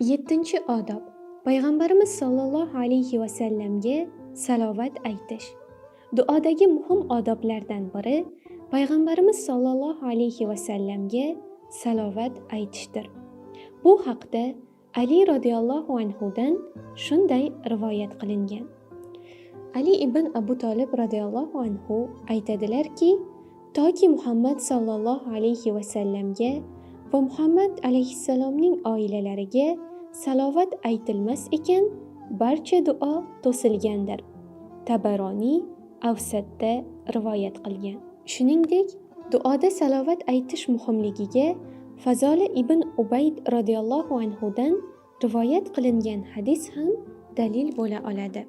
Yettinchi odob: Payg'ambarimiz sollallohu alayhi vasallamga salovat aytish. Duodagi muhim odoblardan biri Payg'ambarimiz sollallohu alayhi vasallamga salovat aytishdir. Bu haqda Ali roziyallohu anhudan shunday rivoyat qilingan. Ali ibn Abu Tolib roziyallohu anhu aytadilarki, toki Muhammad sollallohu alayhi vasallamga va Muhammad alayhissalomning oilalariga salovat aytilmas ekan, barcha duo to'silgandir. Tabaroniy Avsatda rivoyat qilgan. Shuningdek, duoda salovat aytish muhimligiga Fazola ibn Ubayd roziyallohu anhudan rivoyat qilingan hadis ham dalil bo'la oladi.